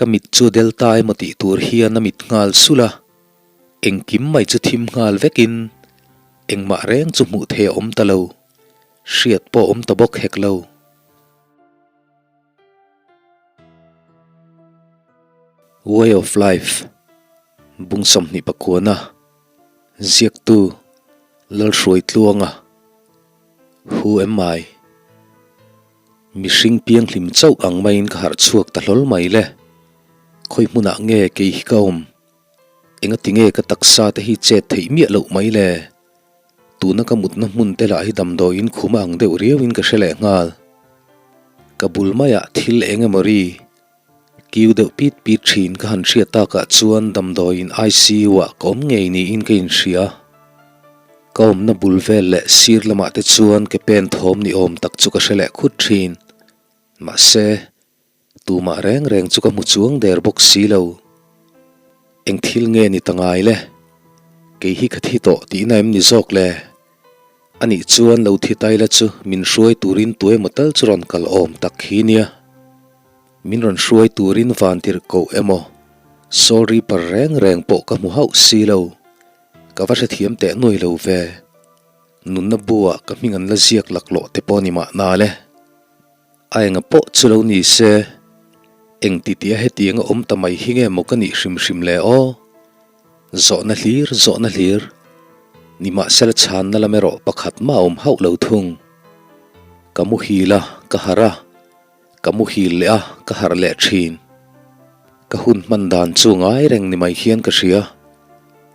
Ka mit chu delta emaw tih tur hian a mit nghal sulh a, engkim mai chu thim nghal vekin engmah reng chu hmuh theih a awm ta lo, hriat pawh a awm ta bawk hek lo. Way of Life, Bung 29, Ziaktu, Lalhruaitluanga, Who am I? Mihring pianghlim chauh ang maiin ka harh chhuak ta hlawl mai le. Khawi hmunah nge kei hi ka awm? Engati nge ka taksa te hi chet theih miah loh mai le? Tuna ka mutna hmun te lah hi damdawiin khum a ang deuh riauin ka hre leh nghal. Ka bul maiah thil eng emaw ri kiu deuh pit pit thin ka han hriat takah chuan damdawiin ICU ah ka awm ngei niin ka inhria. Ka awmna bul vel leh sir lamah te chuan ke pen thawm ni awm tak chu ka hre leh khut thin. Mahse, tumah reng reng chu ka hmu chuang der bawk si lo. Eng thil nge ni ta ngai le? Kei hi ka thi tawh tihna em ni zawk le? Anih chuan lo thi taila chu min hruai turin tuemaw tal chu rawn kal awm tak hi nia. Min rawn hruai turin van tirh koh emaw Soul Reaper reng reng pawh ka hmu hauh si lo. Ka va hrethiam teh nuai lo ve. Nunna buah ka hming an la ziak laklawh te pawh ni mahna le. A enga pawh chu lo ni se, eng ti tia hetiang a awm ta mai hi nge maw ka nih hrim hrim le aw? Zawhna hlir, zawhna hlir. Nimahsela chhanna lam erawh pakhat mah a awm hauh lo thung. Ka muhil a, ka harh a. Ka muhil leh a, ka harh leh thin. Ka hun hman dan chu ngai reng ni mai hian ka hria.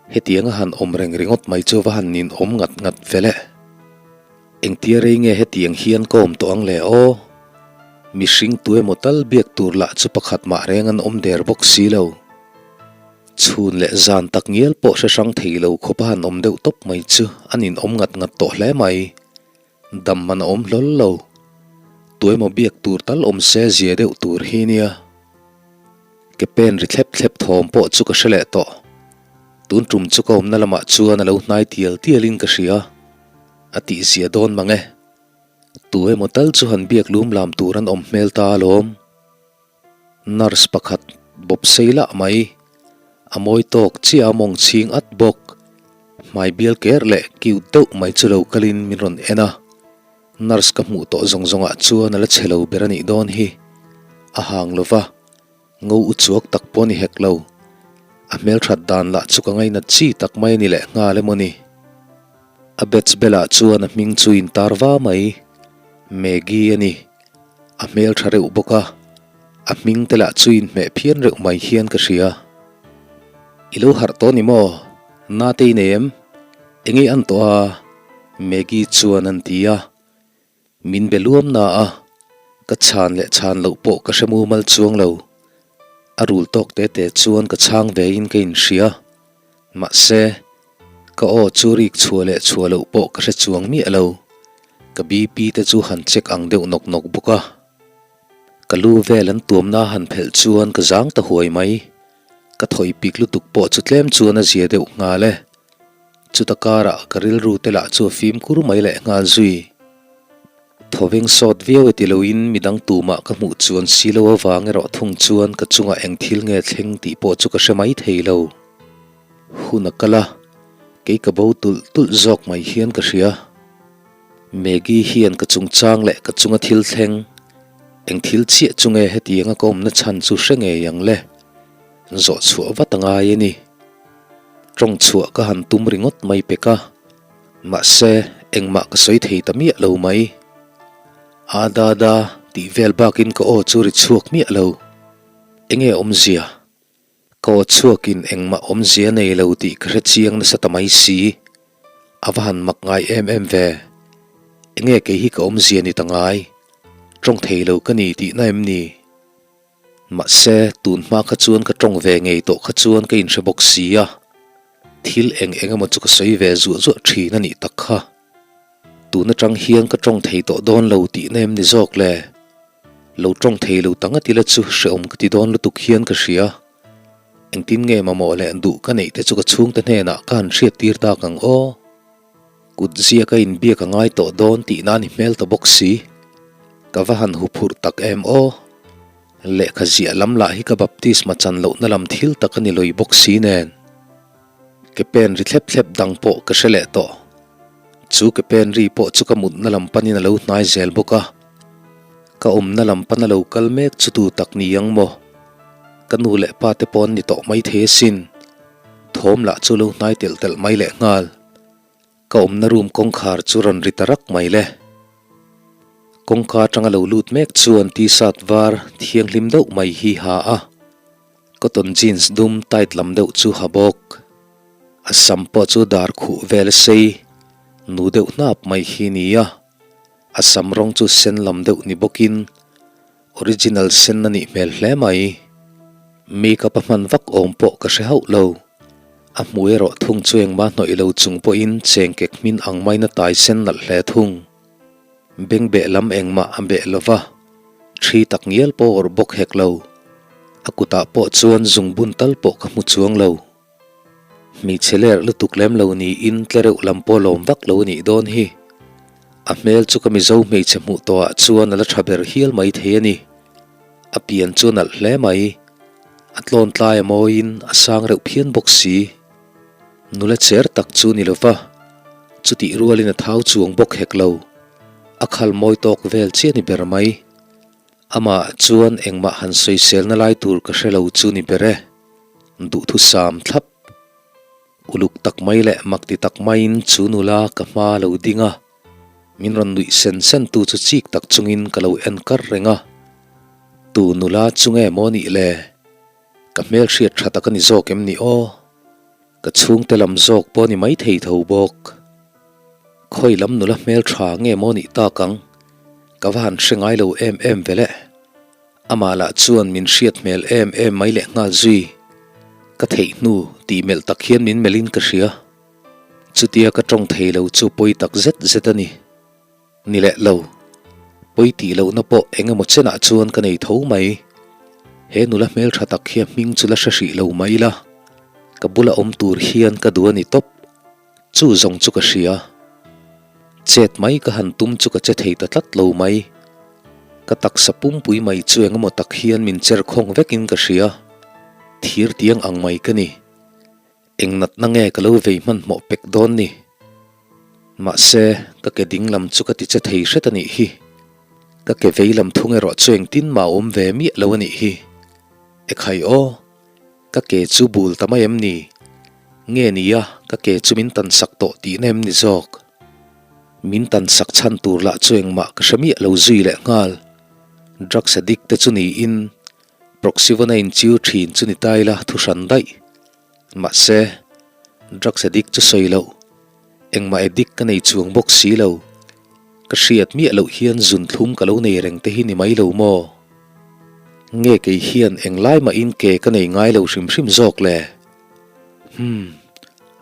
Hetiang a han awm reng ringawt mai chu va han nin awm ngat ngat ve le. Engtia rei nge hetiang hian ka awm tawh ang le aw? Mihring tu emaw tal biak tur lah chu pakhat mah reng an awm der bawk si lo. Chhun leh zan tak ngial pawh hre hrang thei lo khawp a han awm deuh tawp mai chu a nin awm ngat ngat tawh hle mai. Dam man a awm hlawl lo. Tuemaw biak tur tal awm se zia deuh tur hi nia. Ke pen ri thlep thlep thawm pawh chu ka hre leh tawh. Tun tum chu ka awmna lamah chuan a lo hnai tial tialin ka hria. A tih zia dawn mang e. Tuemaw tal chu han biak lum lam tur an awm hmel ta alawm. Nurse pakhat bawp sei lah mai. A mawi tawk chiah a mawng chhing at bawk. Hmai bial ker leh cute deuh mai chu lo kalin min rawn en a. Nurse ka hmuh tawh zawng zawngah chuan a la chhe lo ber a nih dawn hi. A hang lo va, ngo u chuak tak pawh a ni hek lo. A hmelthat dan lah chu ka ngainat chi tak mai a ni leh nghal emaw ni. A batch belah chuan a hming chu intar va mai. Maggie a ni. A hmel tha reuh bawk a, a hming te lah chu inhmeh phian reuh mai hian ka hria. I lo harh tawh ni maw? Nate i nei em? Enge i an tawh a? Maggie chuan an ti a. Min be luam na a, ka chhan leh chhan loh pawh ka hre mumal chuang lo. A rul tawk te te chuan ka chhang ve in ka inhria. Mahse, ka aw chu rik chhuah leh chhuah loh pawh ka hre chuang miah lo. Ka BP te chu han check ang deuh nawk nawk bawk a. Ka lu vel an tuamna han phelh chuan ka zang ta huai mai. Ka thawi pik lutuk pawh chu tlem chuan a zia deuh nghal e. Chuta karah ka rilru te lah chu a fimkhur mai leh nghal zui. Thawveng sawt viau e ti loin midang tumah ka hmuh chuan si lo avang erawh thung chuan ka chungah eng thil nge thleng tih pawh chu ka hre mai thei lo. Hun a kal a, kei ka bo tulh tulh zawk mai hian ka hria. Maggie hian ka chungchang leh ka chunga thil thleng, eng thil chiah chu nge hetianga ka awmna chhan chu hre ngei ang le? Zawh chhuah vat a ngai a ni. Tawng chhuah ka han tum ringawt mai pek a. Mahse, engmah ka sawi thei ta miah lo mai. A da da tih vel bakin ka aw chu ri chhuak miah lo. Enge awmzia? Ka aw chhuakin engmah awmzia nei lo tih ka hre chiang nasa ta mai si. A va han mak ngai em em ve. Enge kei hi ka awmzia ni ta ngai? Tawng thei lo ka ni tihna em ni? Mahse, tun hma kha chuan ka tawng ve ngei tawh kha chuan ka inhre bawk si a, thil eng eng emaw chu ka sawi ve zuah zuah thin a nih tak kha. Tun atang hian ka tawng thei tawh dawn lo tihna em ni zawk le? Lo tawng thei lo ta ngat ila chu hrehawm ka ti dawn lutuk hian ka hria. Engtin nge mamawh leh duh ka neih te chu ka chhungte hnenah ka han hriat tir tak ang aw? Kut ziak a inbiak a ngai tawh dawn tihna a ni hmel ta bawk si. Ka va han huphurh tak em aw. Lehkha ziah lam lah hi ka baptisma chan lohna lam thil tak a ni lawih bawk si nen. Ke pen ri thlep thlep dang pawh ka hre leh tawh. Chu ke pen ri pawh chu ka mutna lam panin a lo hnai zel bawk a. Ka awmna lam pan a lo kal mek chu tu tak ni ang maw? Ka nu leh pa te pawh an ni tawh mai thei asin. Thawm lah chu lo hnai telh telh mai leh nghal. Ka awmna room kawngkhar chu rawn ri ta rak mai le. Kawngka atanga lo lut mek chuan t-shirt var thianghlim deuh mai hi ha a, cotton jeans dum tight lam deuh chu ha bawk. A sam pawh chu dar khuh vel sei nu deuh hnap mai hi ni a, a sam rawng chu sen lam deuh ni bawkin Original sen a nih hmel hle mai. Makeup a hman vak awm pawh ka hre hauh lo. A hmu erawh thung chu engmah hnawih lo chung pawhin chengkek hmin ang maiin a tai sen nalh hle thung. Bengbeh lam engmah a beh lo va, thi tak ngial pawh awrh bawk hek lo. A kutah pawh chuan zungbun tal pawh ka hmu chuang lo. Hmeichhe lerh lutuk lem lo niin tle reuh lam pawh lawm vak lo a nih dawn hi. A hmel chu ka Mizo hmeichhe hmuh tawhah chuan a la tha ber hial mai thei a ni. A pian chu a nalh hle mai. A tlawn tlai a mawiin a sang reuh phian bawk si. Nula cher tak chu ni lova, chutih rualin a thau chuang bawk hek lo. A khal mawi tawk vel chiah ni ber mai. Amah chuan engmah han sawiselna lai tur ka hre lo chu ni ber e. Duhthusam thlap. Uluk tak mai leh mak ti tak maiin chu nula ka hma lo ding a, min rawn nuih sen sen tu chu chik tak chungin ka lo en kar reng a. Tu nula chu nge maw nih le? Ka hmelhriat tha tak a ni zawk em ni aw? Ka chhungte lam zawk pawh ni mai thei tho bawk. Khawi lam nula hmeltha nge maw nih tak ang? Ka va han hre ngai lo em em ve le. Amah lah chuan min hriat hmel em em mai leh nghal zui. Ka theih hnu tih melh tak hian min melhin ka hria. Chutia ka tawng thei lo chu pawi tak zet zet a ni. Ni leh lo. Pawi tih lohna pawh eng emaw chenah chuan ka nei tho mai. He nula hmeltha tak hi a hming chu la hre hrih lo mai ila. Ka bula awm tur hian ka duh a ni tawp. Chu zawng chu ka hria. Chet mai ka han tum chu ka che thei ta tlat lo mai. Ka taksa pumpui mai chu engemaw tak hian min cher khawng vekin ka hria. Thir tiang ang mai ka ni. Eng natna nge ka lo vei hmanhmawh pek dawn ni? Mahse, ka ke ding lam chu ka ti che thei hret a nih hi. Ka ke vei lam thung erawh chu engtin mah a awm ve miah lo a nih hi. Ekhai aw! Ka ke chu bul ta mai em ni? Nge nia, ka ke chu min tan sak tawh tihna em ni zawk? Min tan sak chhan tur lah chu engmah ka hre miah lo zui leh nghal. Drugs addict te chu niin, Proxyvon a inchiu thin chu ni ta ila thu hran daih. Mahse, drugs addict chu sawi loh. Engmah addict ka nei chuang bawk si lo. Ka hriat miah loh hian zun thlum ka lo nei reng te hi ni mai lo maw? Nge kei hian englai mahin ke ka nei ngai lo hrim hrim zawk le? Humm,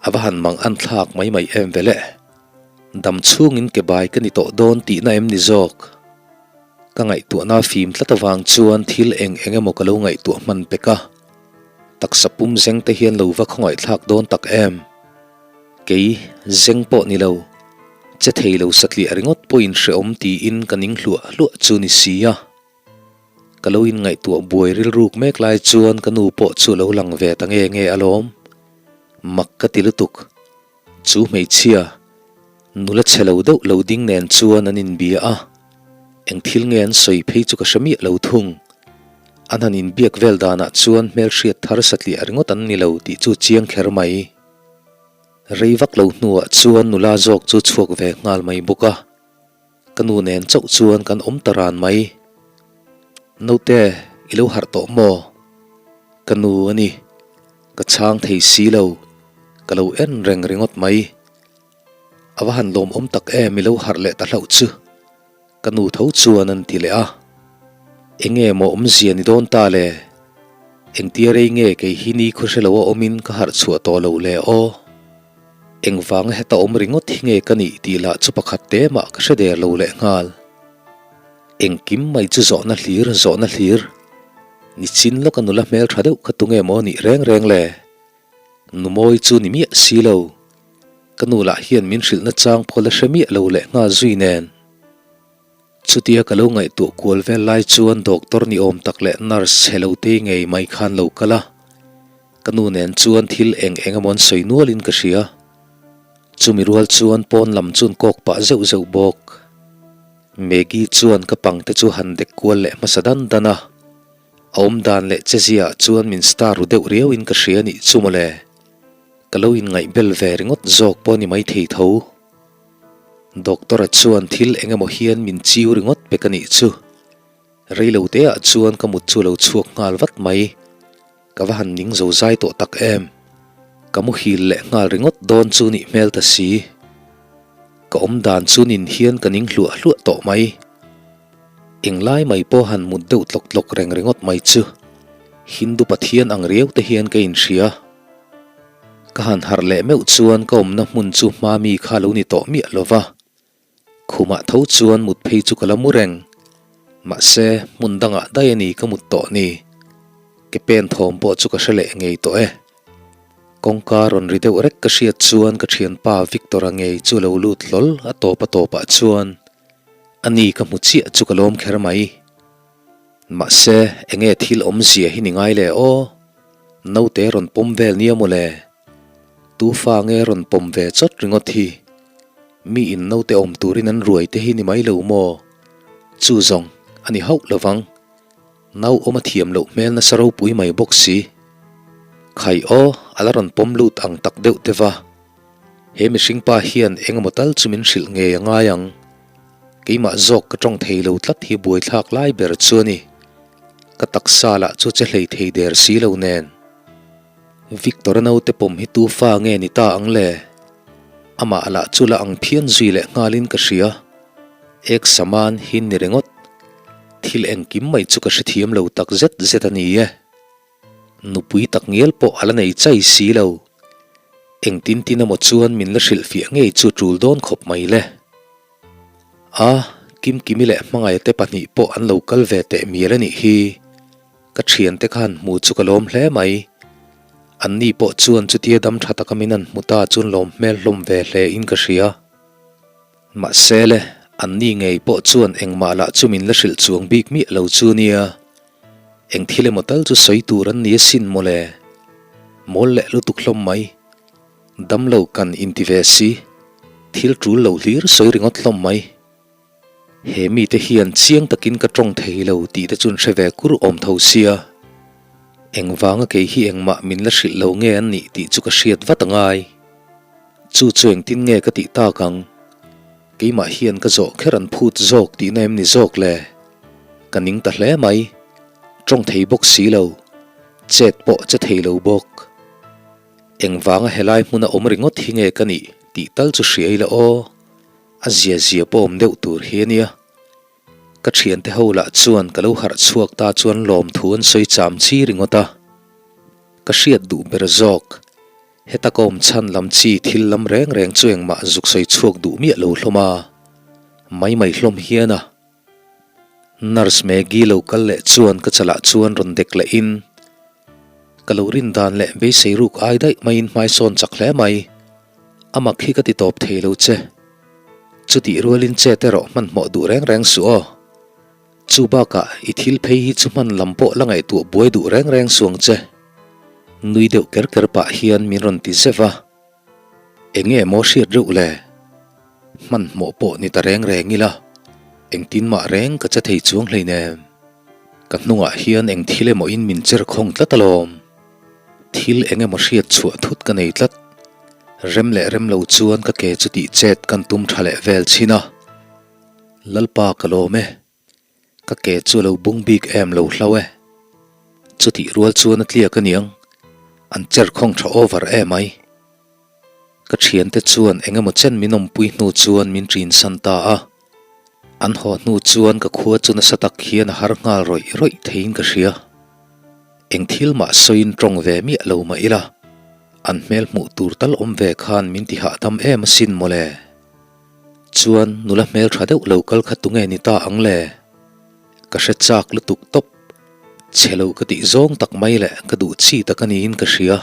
a va han mang an thlak mai mai em ve le. Dam chhungin ke bai ka ni tawh dawn tihna em ni zawk? Ka ngaihtuahna fim tlat avang chuan thil eng eng emaw ka lo ngaihtuah hman pek a. Taksa pum zeng te hian lo va khawngaihthlak dawn tak em? Kei, zeng pawh ni lo, che thei lo satliah ringawt pawhin hrehawm tiin ka ning hluah hluah chu ni si a. Ka lo inngaihtuah buai rilruk mek lai chuan ka nu pawh chu a lo lang ve ta nge nge alawm. Mak ka ti lutuk. Chu hmeichhia, nula chhe lo deuh lo ding nen chuan an inbia a, eng thil nge an sawi phei chu ka hre miah lo thung. An han inbiak vel danah chuan hmelhriat thar satliah ringawt an ni lo tih chu chiang kher mai. Rei vak lo hnuah chuan nula zawk chu chhuak ve nghal mai bawk a, ka nu nen chauh chuan kan awm ta ran mai. Naute, i lo harh tawh maw? Ka nu a ni, ka chhang thei si lo, ka lo en reng ringawt mai. A va han lawmawm tak em i lo harh leh ta hlauh chu. Ka nu tho chuan an ti leh a, Enge maw awmzia ni dawn ta le? Engtia rei nge kei hi ni khaw hre lo a awmin ka harh chhuah tawh loh le aw? Engvanga heta awm ringawt hi nge ka nih tih lah chu pakhat te mah ka hre der lo leh nghal. Engkim mai chu zawhna hlir zawhna hlir. Nichin lawka nula hmeltha deuh kha tunge maw nih reng reng le? Numawi chu ni miah si lo. Ka nu lah hian min hrilhna chang pawh la hre miah lo leh nghal zui nen. Chutia ka lo ngaihtuah kual vel lai chuan doctor ni awm tak leh nurse chhe lo te ngei mai khan lo kal a, ka nu nen chuan thil eng eng emaw an sawi nualin ka hria. Chumi rual chuan pawn lam chuan kawk pah zeuh zeuh bawk. Maggie chuan ka pangte chu han dek kual leh hmasa dan dan a, a awmdan leh chezia ah chuan min star ru deuh riau in ka hria nih chu mawle. Ka lo inngaihbel ve ringawt zawk pawh ni maithei tho. Doctor-a chuan thil eng emaw hian min chiu ringawt pek a nih chu. Reilo teah chuan ka mut chu a lo chhuak nghal vat mai. Ka va han ning zo zai tawh tak em. Ka muhil leh nghal ringawt dawn chu nih hmel ta si. Ka awm dan chu nin hian ka ning hluah hluah tawh mai. Englai mai pawh han mut deuh tlawk tlawk reng ringawt mai chu. Hindu pathian ang riau te hian ka inhria. Ka han harh leh meuh chuan ka awmna hmun chu hma mi kha lo ni tawh miah lo va, khumah tho chuan mut phei chu ka la mu reng. Mahse, hmun dangah daih a ni ka mut tawh ni. Ke pen thawm pawh chu ka hre leh ngei tawh e. Kawngka rawn ri deuh rek ka hriat chuan ka thianpa Victor-a ngei chu a lo lut hlawl a tawp a tawpah chuan a ni ka hmu chiah chu ka lawm kher mai. Mahse, enge thil awmzia hi ni ngai le aw? Naute rawn pawm vel nia maw le? Tu fa nge rawn pawm ve chawt ringawt hi? Mi in naute awm turin an ruai te hi ni mai lo maw? Chu zawng a ni hauh lo vang. Nau awm a thiam loh hmel nasa ropui mai bawk si. Khai aw, a la rawn pawm lut ang tak deuh te va. He mihring pa hian engemaw tal chu min hrilh ngei a ngai ang. Keimah zawk ka tawng thei lo tlat hi buaithlak lai ber chu a ni. Ka taksa lah chu che hlei thei der si lo nen. Victor-a naute pawm hi tu fa nge ni ta ang le? Amah lah chu la ang phian zui leh nghalin ka hria. Ek saman hi ni ringawt. Thil engkim mai chu ka hrethiam lo tak zet zet a ni e. Nupui tak ngial pawh a la nei chai si lo. Engtin tin emaw chuan min la hrilhfiah ngei chu tul dawn khawp mai le. A, Kimkimi leh Hmangaia te pahnih pawh an lo kal ve teh mial a nih hi. Ka thiante khan hmu chu ka lawm hle mai. Anni pawh chuan chutia dam tha taka min an hmu ta chuan lawm hmel hlawm ve hle in ka hria. Mahse le, anni ngei pawh chuan engmah lah chu min la hrilh chuang bik miah lo chu nia. Eng thil emaw tal chu sawi tur an ni asin mawle. Mawl leh lutuk hlawm mai. Damlo kan inti ve si. Thil tul lo hlir sawi ringawt hlawm mai. He mite hian chiang takin ka tawng thei lo tih te chuan hre ve kur awm tho sia. Engvanga kei hi engmah min la hrilh lo nge an nih tih chu ka hriat vat a ngai. Chu chu engtin nge ka tih tak ang? Keimah hian ka zawh kher an phut zawk tihna em ni zawk le? Ka ning ta hle mai. Tawng thei bawk si lo. Chet pawh che thei lo bawk. Engvanga helai hmuna awm ringawt hi nge ka nih tih tal chu hria ila aw. A zia zia pawh awm deuh tur hi a nia. Ka thiante ho lah chuan ka lo harh chhuak ta chuan lawmthu an sawi cham chi ringawt a. Ka hriat duh ber zawk. Heta ka awm chhan lam chi thil lam reng reng chu engmah zuk sawi chhuak duh miah lo hlawm a, mai mai hlawm hian a. Nurse Maggie lo kal leh chuan ka chalah chuan rawn dek leh in, ka lo rin dan leh beisei ruk ai daih maiin hmaisawn chak hle mai, a mak hi ka ti tawp thei lo che. Chutih rualin chet erawh hmanhmawh duh reng reng suh aw. Chu bakah i thil phei hi chu hman lam pawh la ngaihtuah buai duh reng reng suang che. Nui deuh ker ker pah hian min rawn ti zeuh a. Enge maw hriat reuh le? Hmanhmawh pawh ni ta reng reng ila, engtin mah reng ka che thei chuang hleinem. Ka hnungah hian eng thil emaw in min cher khawng tlat alawm. Thil eng emaw hriat chhuah thut ka nei tlat. Rem leh rem lo chuan ka ke chu tih chet kan tum tha leh vel chhin a. Lalpa ka lawm e. Ka ke chu a lo bung bik em lo hlau e. Chutih rual chuan a tliak aniang. An cher khawng tha over em ai. Ka thiante chuan eng emaw chen min awmpui hnu chuan min ṭin san ta a. An haw hnu chuan ka khua chu nasa tak hian a har nghal rawih rawih theiin ka hria. Eng thil mah sawiin ṭawng ve miah lo mah ila, an hmel hmuh tur tal awm ve khan min ti hahdam em asin mawle. Chuan nula hmel tha deuh lo kal kha tunge ni ta ang le? Ka hre chak lutuk tawp. Chhe lo ka tih zawng tak mai leh ka duh chi tak a niin ka hria.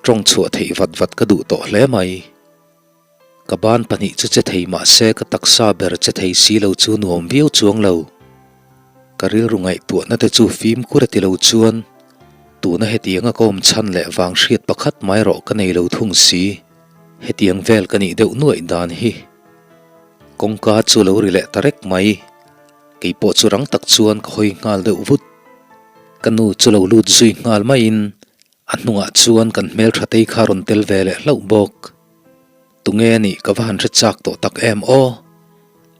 Tawng chhuah theih vat vat ka duh tawh hle mai. Ka ban pahnih chu che thei mah se ka taksa ber che thei si lo chu nuam viau chuang lo. Ka rilru ngaihtuahna te chu fimkhur a ti lo chuan tuna hetianga ka awm chhan leh vang hriat pakhat mai erawh ka nei lo thung si. Hetiang vel ka nih deuh nuaih dan hi. Kawngka chu lo ri leh ta rek mai. Kei pawh chu rang tak chuan ka hawi nghal deuh vut. Ka nu chu lo lut zui nghal maiin a hnungah chuan kan hmeltha tei kha rawn tel ve leh hlauh bawk. Tunge a nih ka va han hre chak tawh tak em aw?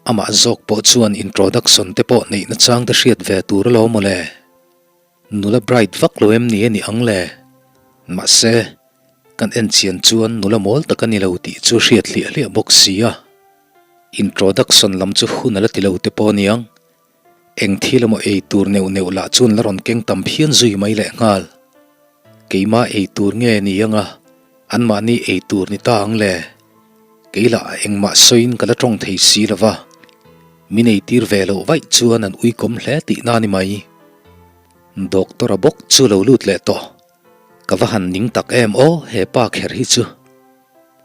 Amah zawk pawh chuan introduction te pawh neih nachang te hriat ve tur alawm maw le? Nula bright vak lo em ni a nih ang le? Mahse, kan en chian chuan nula mawl tak a ni lo tih chu hriat hliah hliah bawk si a. Introduction lam chu hun a la ti lo te pawh a niang. Eng thil emaw ei tur neuh neuh lah chuan la rawn keng tam phian zui mai leh nghal. Keimah ei tur nge ni anga anmahni ei tur ni ta ang le? Kei lah engmah sawiin ka la tawng thei si lo va, min ei tir ve loh vaih chuan an uikawm hle tihna a ni mai. Doctor-a bawk chu lo lut leh tawh. Ka va han ning tak em aw he pa kher hi chu.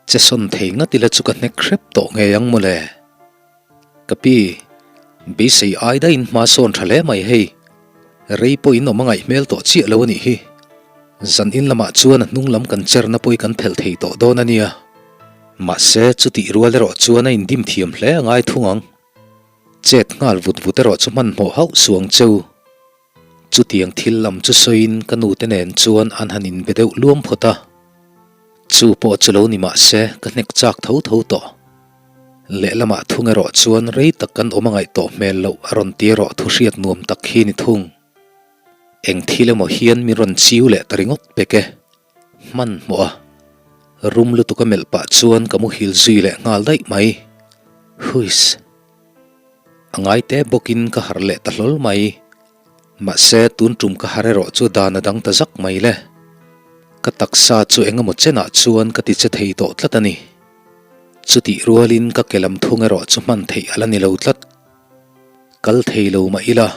Che sawn thei ngat ila chu ka hnek hrep tawh ngei ang mawle. Ka pi, beisei ai daihin hma sawn tha hle mai hei. Rei pawhin awm a ngaih hmel tawh chiah lo a nih hi. Zan in lamah chuan a hnung lam kan cherna pawh hi kan phelh thei tawh dawn a nia. Mahse, chutih rual erawh chuan a indim thiam hle a ngai thung ang. Chet nghal vut vut erawh chu hmanhmawh hauh suang cheu. Chutiang thil lam chu sawiin ka nute nen chuan an han inbe deuh luam phawt a. Chu pawh chu lo ni mah se ka hnek chak tho tho tawh. Lehlamah thung erawh chuan rei tak kan awm a ngaih tawh hmel loh a rawn ti erawh thu hriat nuam tak hi ni thung. Eng thil emaw hian min rawn chiu leh ta ringawt pek e. Hmanhmawh a rum lutuk a melh pah chuan ka muhil zui leh nghal daih mai. Huiss. A ngai te bawkin ka harh leh ta hlawl mai. Mahse, tun tum ka harh erawh chu dan a dang ta zak mai le. Ka taksa chu eng emaw chenah chuan ka ti che thei tawh tlat a ni. Chutih rualin ka ke lam thung erawh chu hman theih a la ni lo tlat. Kal thei lo mah ila,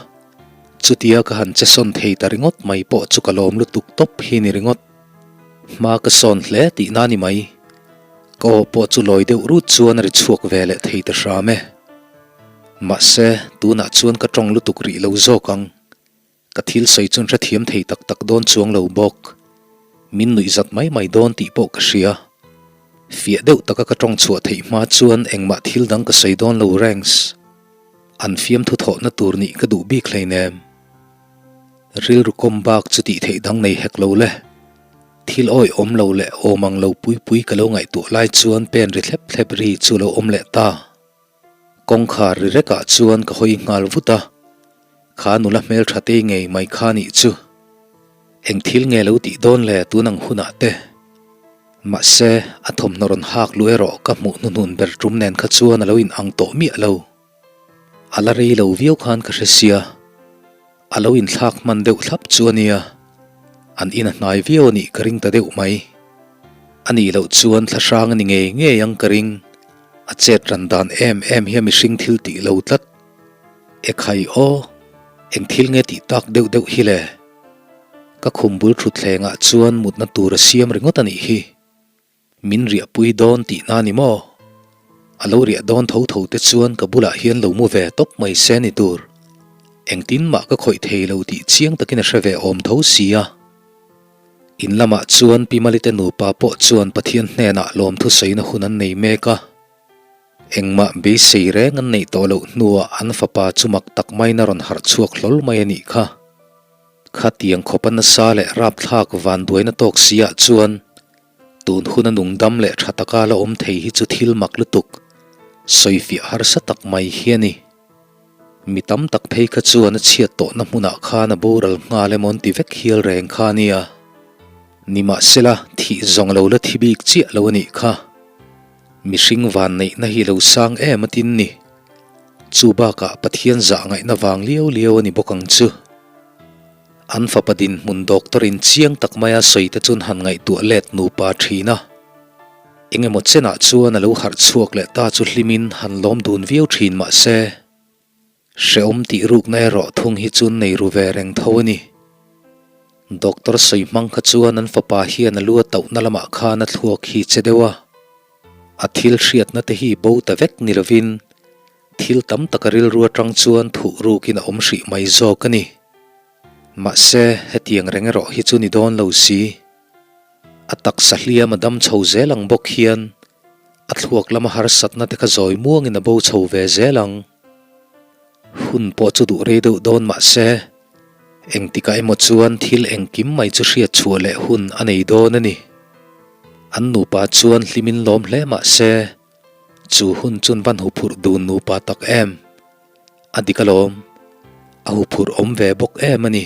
chutia ka han che sawn thei ta ringawt mai pawh chu ka lawm lutuk tawp hi ni ringawt. Hma ka sawn hle tihna ni mai. Ka aw pawh chu lawi deuh rut chuan a ri chhuak ve leh thei ta hram e. Mahse, tunah chuan ka tawng lutuk rih lo zawk ang. Ka thil sawi chuan hrethiam thei tak tak dawn chuang lo bawk. Min nuih zat mai mai dawn tih pawh ka hria. Fiah deuh taka ka tawng chhuah theih hma chuan engmah thil dang ka sawi dawn lo rengs. An fiamthu thawhna tur nih ka duh bik hleinem. Rilru kawm bak chu tih theih dang nei hek lo le. Thil awi awm lo leh awm ang lo pui pui ka lo ngaihtuah lai chuan pen ri thlep thlep ri chu lo awm leh ta. Kawngkhar ri rekah chuan ka hawi nghal vut a, kha nula hmeltha tei ngei mai kha nih chu. Eng thil nge lo tih dawn le tun ang hunah te. Mahse, a thawmhnaw rawn hak luh erawh ka hmuh hnuhnun ber tum nen kha chuan a lo in ang tawh miah lo. A la rei lo viau khan ka hre sia. A lo inthlak hman deuh thlap chu a nia, an in a hnai viau a nih ka ring ta deuh mai. A nih loh chuan thla hrang a ni ngei ngei ang ka ring, a chet ran dan em em hi a mihring thil tih lo tlat. Ekhai aw, eng thil nge tih tak deuh deuh hi le? Ka khum bul thutthlengah chuan mutna tur a siam ringawt a nih hi. Min riahpui dawn tihna ni maw? A lo riah dawn tho tho te chuan ka bulah hian lo mu ve tawp mai se ni tur. Engtin mah ka khawih thei lo tih chiang takin a hre ve awm tho si a. In lamah chuan Pi Malite nupa pawh chuan Pathian hnenah lawmthu sawina hun an nei mek a. Engmah beisei reng an neih tawh loh hnuah an fapa chu mak tak maiin a rawn harh chhuak hlawl mai a nih kha. Khatiang khawpa nasa leh rapthlak vanduaina tawk siah chuan tun huna nungdam leh tha taka la awm thei hi chu thil mak lutuk, sawifiah harsa tak mai hi a ni. Mi tam tak phei kha chuan a chhiat tawhna hmunah khan a boral nghal emaw an ti vek hial reng kha a nia. Nimahsela, thih zawng lo la thi bik chiah lo a nih kha. Mihring vanneihna hi lo sang em a tin ni. Chu bakah Pathian zah ngaihna vang liau liau a ni bawk ang chu. An fapa dinhmun doctor in chiang tak maia sawi te chuan han ngaihtuah let nupa thin a. Eng emaw chenah chuan a lo harh chhuak leh ta chu hlimin han lawm dun viau thin mah se, hrehawm tih rukna erawh thung hi chuan nei ru ve reng tho a ni. Doctor sawi hmang kha chuan an fapa hian a lu a tauhna lamah khan a thluak hi che deuh a. A thil hriatna te hi bo ta vek ni lovin thil tam tak a rilru atang chuan thuh rukin a awm hrih mai zawk a ni. Mahse, hetiang reng erawh hi chu ni dawn lo si. A taksa hliam a dam chho zel ang bawk hian a thluak lama harsatna te kha zawi muangin a bo chho ve zel ang. Hun pawh chu duh rei deuh dawn mahse, engtikah emaw chuan thil engkim mai chu hriat chhuah leh hun a nei dawn a ni. An nupa chuan hlimin lawm hle mahse, chu hun chun van huphurh dun nupa tak em? A dik alawm, a huphurh awm ve bawk em a ni.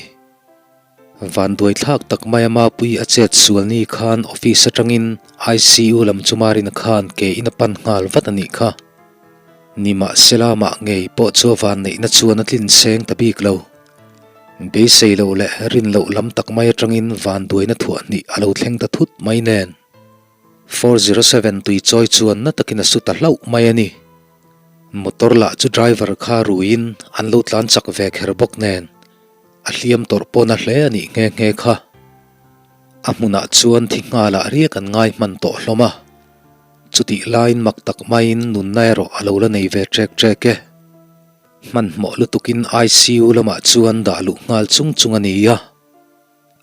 Vanduai thlak tak mai a Mapui a chet sual ni khan office atangin ICU lam chu Marina khan ke in a pan nghal vat a nih kha. Nimahsela mah ngei pawh chu a vanneihna chuan a tlin seng ta bik lo. Beisei loh leh rin loh lam tak mai atangin vanduaina thuah hnih a lo thleng ta thut mai nen. 407 tui chawi chuan na takin a su ta hlauh mai a ni. Motor lah chu driver kha ruiin an lo tlan chak ve kher bawk nen. A hliam tawrh pawn a hle a nih nghe nghe kha. A hmunah chuan thi nghalah riak an ngai hman tawh hlawm a. Chutih laiin mak tak maiin nunna erawh a lo la nei ve ṭek ṭek e. Hmanhmawh lutukin ICU lamah chuan dah luh nghal chung chung a ni a.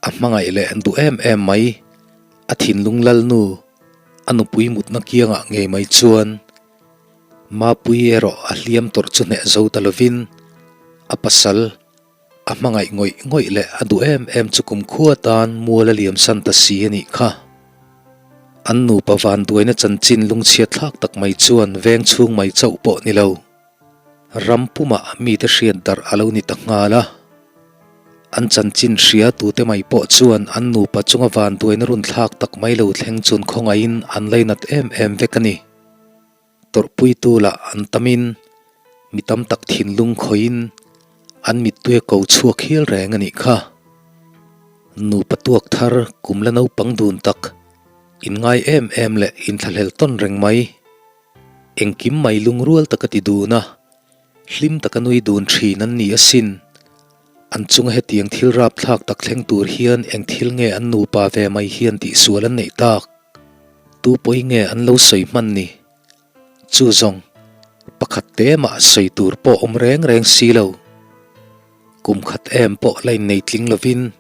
A hmangaih leh duh em em mai, a thinlung lalnu, a nupui mutna kiangah ngei mai chuan Mapui erawh a hliam tawrh chu hneh zo ta lovin a pasal a hmangaih ngawih ngawih leh a duh em em chu kumkhua tan mual a liam san ta si a nih kha. An nupa vanduaina chanchin lungchhiat thlak tak mai chuan veng chhung mai chauh pawh ni lo. Ram pumah mite hriat darh a lo ni ta nghal a. An chanchin hria tute mai pawh chuan an nupa chunga vanduaina run thlak tak mai lo thleng chun khawngaihin an lainat em em vek a ni. Tawrhpuitu lah an tamin mi tam tak thinlung khawihin an mittui a ko chhuak hial reng a nih kha. Nupa tuak thar kum la naupang dun tak, inngai em em leh inthlahlel tawn reng mai. Engkim mai lungrual taka ti dun a, hlim taka nui dun thin an ni asin. An chunga hetiang thil rapthlak tak thleng tur hian eng thil nge an nupa ve mai hian tihsual an neih tak? Tu pawi nge an lo sawi hman ni? Chu zawng, pakhat te mah sawi tur pawh awm reng reng si lo. Kum khat em pawh la innei tling lovin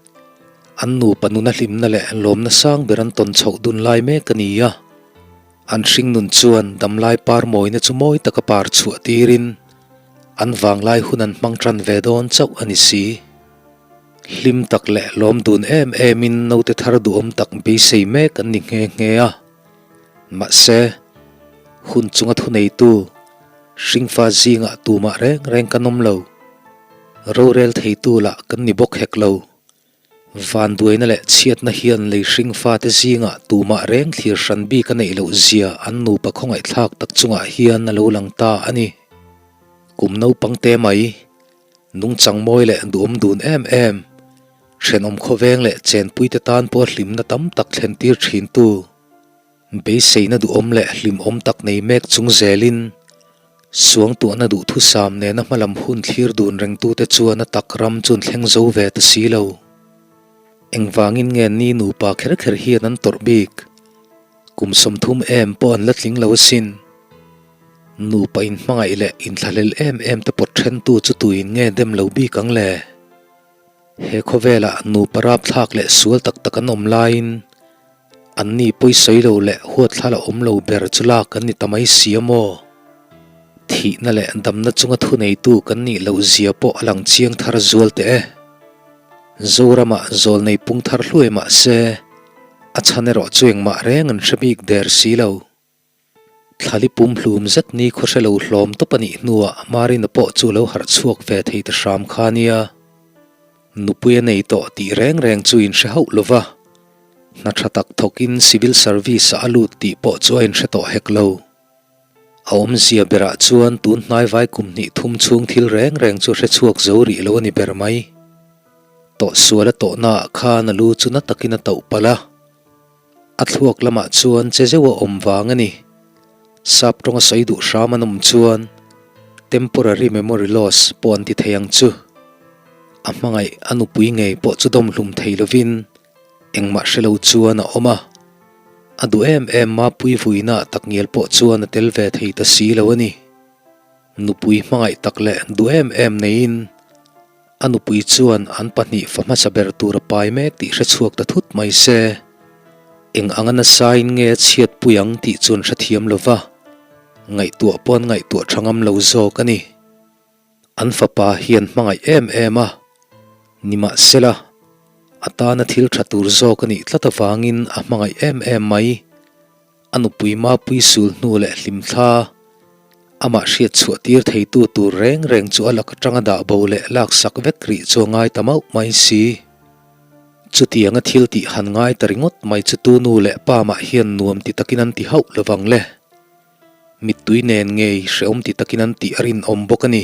an nupa nuna hlimna leh lawmna sang ber an tawn chhoh dun lai mek a ni a. An hringnun chuan damlai par mawina chu mawi taka par chhuah tirin an vanglai hun an hmang tan ve dawn chauh a ni si. Hlim tak leh lawm dun em emin naute thar duhawm tak beisei mek an ni nghe nghe a. Mahse, hun chunga thuneitu hringfa zingah tumah reng reng kan awm lo. Rorel theitu lah kan ni bawk hek lo. Vanduaina leh chhiatna hian lei hringfate zingah tumah reng thlir hran bik a neih loh zia an nupa khawngaihthlak tak chungah hian a lo lang ta a ni. Kum naupang te mai. Nungchang mawi leh duhawm dun em em, thenawm khawveng leh chenpuite tan pawh hlimna tam tak thlentir thintu, beiseina duhawm leh hlimawm tak nei mek chung zelin, suangtuahna duhthusam nena hmalam hun thlir dun rengtute chuan a tak ram chun thleng zo ve ta si lo. Engvangin nge ni nupa kher kher hian an tawrh bik? Kum 30 em pawh an la tling lo asin. Nupa inhmangaih leh inthlahlel em em te pawt thentu chu tuin nge dem lo bik ang le? He khawvelah nupa rapthlak leh sual tak tak an awm laiin anni pawisawi lo leh huatthlala awm lo ber chu lak an ni ta mai si a maw? Thihna leh damna chunga thuneitu kan nih loh zia pawh a lang chiang thar zual teh e. Zoramah zawlnei pung thar hluai mah se a chhan erawh chu engmah reng an hre bik der si lo. Thlali pum hlum zet ni khaw hre lo hlawm tawp a nih hnuah Marina pawh chu lo harh chhuak ve thei ta hram kha nia. Nupui a nei tawh tih reng reng chu inhre hauh lo va, hna tha tak thawkin civil service-ah a lut tih pawh chu a inhre tawh hek lo. A awmzia berah chuan tun hnaivai kum hnih thum chhung thil reng reng chu hre chhuak zo rih lo a ni ber mai. Tawhsual a tawhnaah khan a lu chu na takin a tauh palh a. A thluak lamah chuan che zeuh a awm vang a ni. Sap tawnga sawi duh hram an awm chuan temporary memory loss pawh an ti thei ang chu. A hmangaih a nupui ngei pawh chu dawm hlum thei lovin engmah hre lo chuan a awm a. A duh em em Mapui vuina takngial pawh chuan a tel ve thei ta si lo a ni. Nupui hmangaih tak leh duh em em neiin a nupui chuan an pahnih fa hmasa ber tur a pai mek tih hre chhuak ta thut mai se. Eng anga nasain nge a chhiatpui ang tih chu an hrethiam lo va, ngaihtuah pawh an ngaihtuah tha ngam lo zawk a ni. An fapa hi an hmangaih em em a, nimahsela, a tana thil tha tur zawk a nih tlat avangin a hmangaih em em mai. A nupui Mapui sul hnu leh hlimthla, amah hriat chhuah tir theitu tur reng reng chu a lak atanga dah bo leh laksak vek rih chu a ngai ta mauh mai si. Chutianga thil tih han ngai ta ringawt mai chu tu nu leh pa mah hian nuam ti takin an ti hauh lovang le. Mittui nen ngei hrehawm ti takin an tih a rinawm bawk a ni.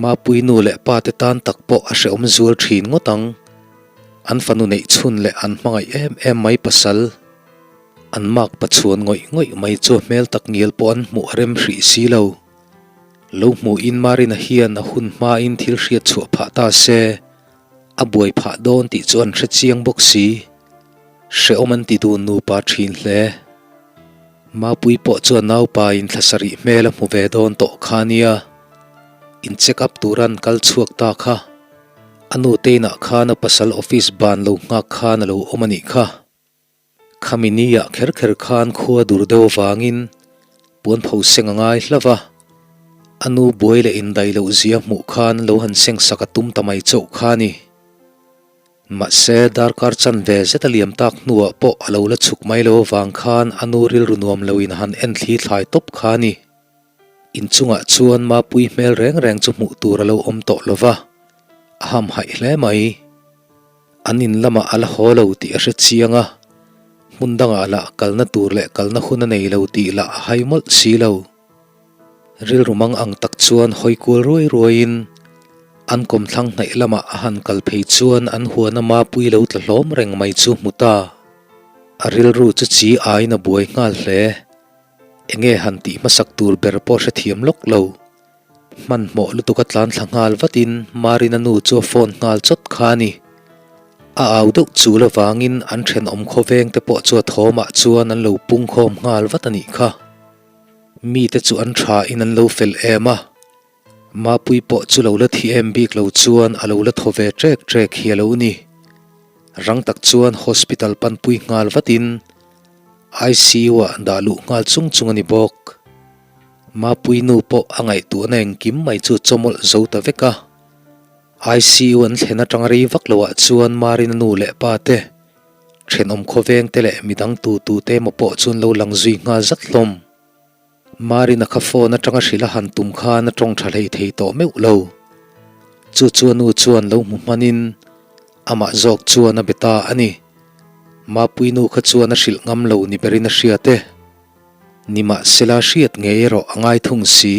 Mapui nu leh pa te tan tak pawh a hrehawm zual thin ngawt ang. An fanu neih chhun leh an hmangaih em em mai pasal. An mak pachuan ngawih ngawih mai chu a hmel tak ngial pawh an hmuh a rem hrih si lo. Lo hmuhin Marina hian a hun hmain thil hriat chhuah phah ta se, a buai phah dawn tih chu an hre chiang bawk si. Hrehawm an ti dun nupa thin hle. Mapui pawh chuan naupain thla sarih hmel a hmu ve dawn tawh kha nia. In check up tura an kal chhuak ta kha. A nu te inah khan a pasal office ban lo nghak khan a lo awm a nih kha. Khami niah kher kher khan khua dur deuh avangin puan pho seng a ngai hlauh va. A nu buai leh indai loh zia hmuh khan lo han seng sak a tum ta mai chauh kha a ni. Mahse, darkar chanve zet a liam tak hnuah pawh a lo la chhuk mai lo avang khan a nu rilru nuam loin a han en thli thlai tawp kha a ni. Inchungah chuan Mapui hmel reng reng chu hmuh tur a lo awm tawh lo va, a hamhaih hle mai. An in lamah a la haw lo tih a hre chiang a, hmun dangah lah kalna tur leh kalna hun a nei lo tih lah a hai mawlh si lo. Rilru mang ang tak chuan hawi kual ruai ruaiin an kawmthlang hnaih lamah a han kal phei chuan an huana mapui lo tla hlawm reng mai chu hmu ta. A rilru chu chi aiin a buai nghal hle. Enge han tih hmasak tur ber pawh hrethiam lawk lo. Hmanhmawh lutuk a tlan thla nghal vatin Marina nu chu a phone nghal chawt kha a ni. A au deuh chul avangin an thenawm khawveng te pawh chu a thawmah chuan an lo pungkhawm nghal vat a nih kha. Mite chu an tha in an lo fel em a, Mapui pawh chu lo la thi em bik lo chuan a lo la thaw ve trek trek hi a lo ni. Rang tak chuan hospital panpui nghal vatin ICU ah dah luh nghal chung chung a ni bawk. Mapui nu pawh a ngaihtuahna engkim mai chu chawmawlh zo ta vek a. ICU an thlen atang rei vak loah chuan Marina nu leh pa te Thenawm khawveng te leh midang tu tu te emaw pawh chuan lo lang zui nghal zat hlawm. Marina kha phone atanga hrilh a han tum khan a tawng tha hlei thei tawh meuh lo. Chu chu a nu chuan lo hmu hmanin amah zawk chuan a be ta a ni. Mapui nu kha chuan a hrilh ngam lo ni berin a hriat e. Nimahsela hriat ngei erawh a ngai thung si.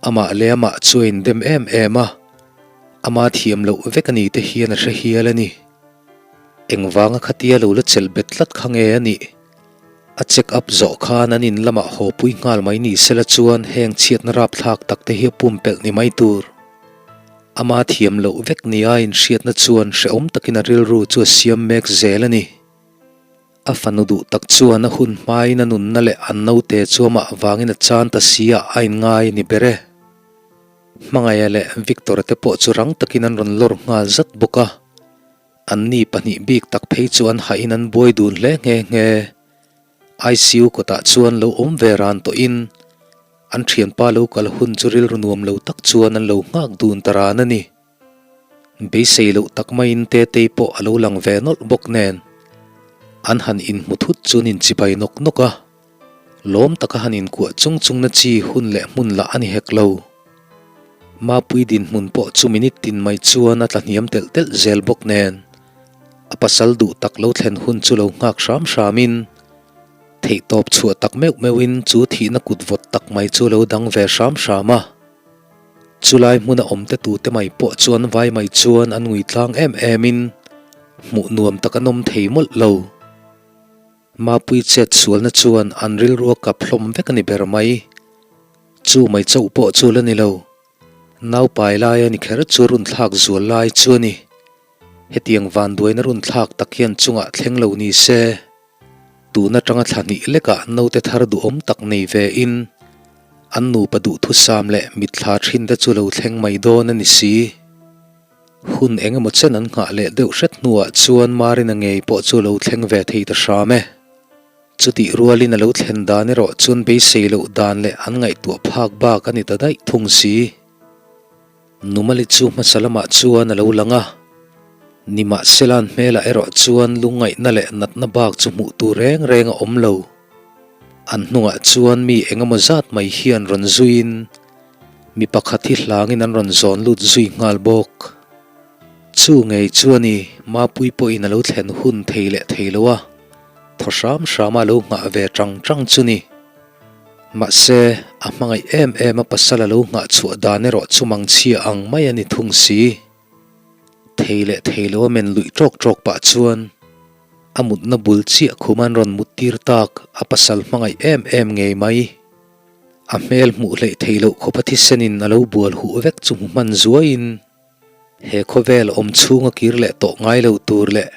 Amah leh amah chu a indem em em a, ama thiam loh vek a ni te hian a hre hial a ni. Engvanga khatia lo la chelh bet tlat kha nge a nih? A check up zawh khan an in lamah haw pui nghal mai ni sela chuan heng chhiatna rapthlak tak te hi a pumpelh ni mai tur. Ama thiam loh vek nia inhriatna chuan hrehawm takin a rilru chu a siam mek zel a ni. A fanu duh tak chuan a hun hmain a nunna leh an naute chu amah vangin a chan ta si ah a inngai ni ber e. Hmangaia leh Victor-a te pawh chu rang takin an rawn lawr nghal zat bawk a. Anni pahnih bik tak phei chu an hahin an buai dun hle nghe nghe. ICU kawtah chuan lo awm ve ran tawhin an thianpa lo kal hun chu rilru nuam lo tak chuan an lo nghak dun ta ran a ni. Beisei loh tak maiin Tetei pawh a lo lang ve nawlh bawk nen an han inhmu thut chu an inchibai nawk nawk a. Lawm taka han inkuah chung chungna chi hun leh hmun lah a ni hek lo. Mapui dinhmun pawh chu minute tin mai chuan a tla hniam telh telh zel bawk nen, a pasal duh tak lo thlen hun chu lo nghak hram hramin, theihtawp chhuah tak meuh meuhin chu thihna kut vawt tak mai chu lo dang ve hram hram a. Chulai hmuna awmte tute mai pawh chuan vai mai chuan an ngui tlang em emin hmuh nuam tak an awm thei mawlh lo. Mapui chet sualna chuan an rilru a kap hlawm vek a ni ber mai. Chu mai chauh pawh chu la ni lo. Naupai lai a ni kher chu runthlak zual lai chu a ni. Hetiang vanduaina runthlak tak hian chungah thleng lo ni se. Tun atanga thla hnih lekah naute thar duhawm tak nei ve in an nupa duhthusam leh mitthla thin te chu lo thleng mai dawn a ni si. Hun eng emaw chen an nghah leh deuh hret hnuah chuan Marina ngei pawh chu lo thleng ve thei ta hram e. Chutih rualin a lo thlen dan erawh chuan beisei loh dan leh an ngaihtuah phak bak a ni ta daih thung si. Numali chu hmasa lamah chuan a lo lang a, nimahsela'n hmelah erawh chuan lungngaihna leh natna bak chu hmuh tur reng reng a awm lo. An hnungah chuan mi eng emaw zat mai hian rawn zuiin mi pakhat hi hlangin an rawn zawn lut zui nghal bawk. Chu ngei chuan i Mapui pawhin a lo thlen hun thei leh thei lo a, thaw hram hrama a lo nghah ve tang tang chu ni. Mahse, a hmangaih em em a pasal a lo nghah chhuah dan erawh chu mangchhia ang mai a ni thung si. Thei leh thei lo a men luih ṭawk ṭawk pah chuan a mutna bul chiah khum an rawn mut tir tak a pasal hmangaih em em ngei mai. A hmel hmuh hleih thei loh khawp a thisenin a lo bual huh vek chu hmu hman zuaiin he khawvel awm chhunga kir leh tawh ngai lo tur leh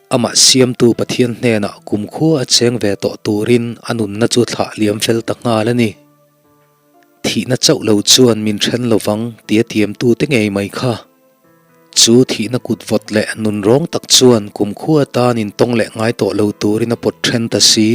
Amah siamtu Pathian hnenah kumkhua a cheng ve tawh turin a nunna chu thlah liam fel ta nghal a ni. Thihna chauh lo chuan min then lovang tia tiamtute ngei mai kha. Chu thihna kut vawt leh nun rawng tak chuan kumkhua atan intawng leh ngai tawh lo turin a pawt then ta si.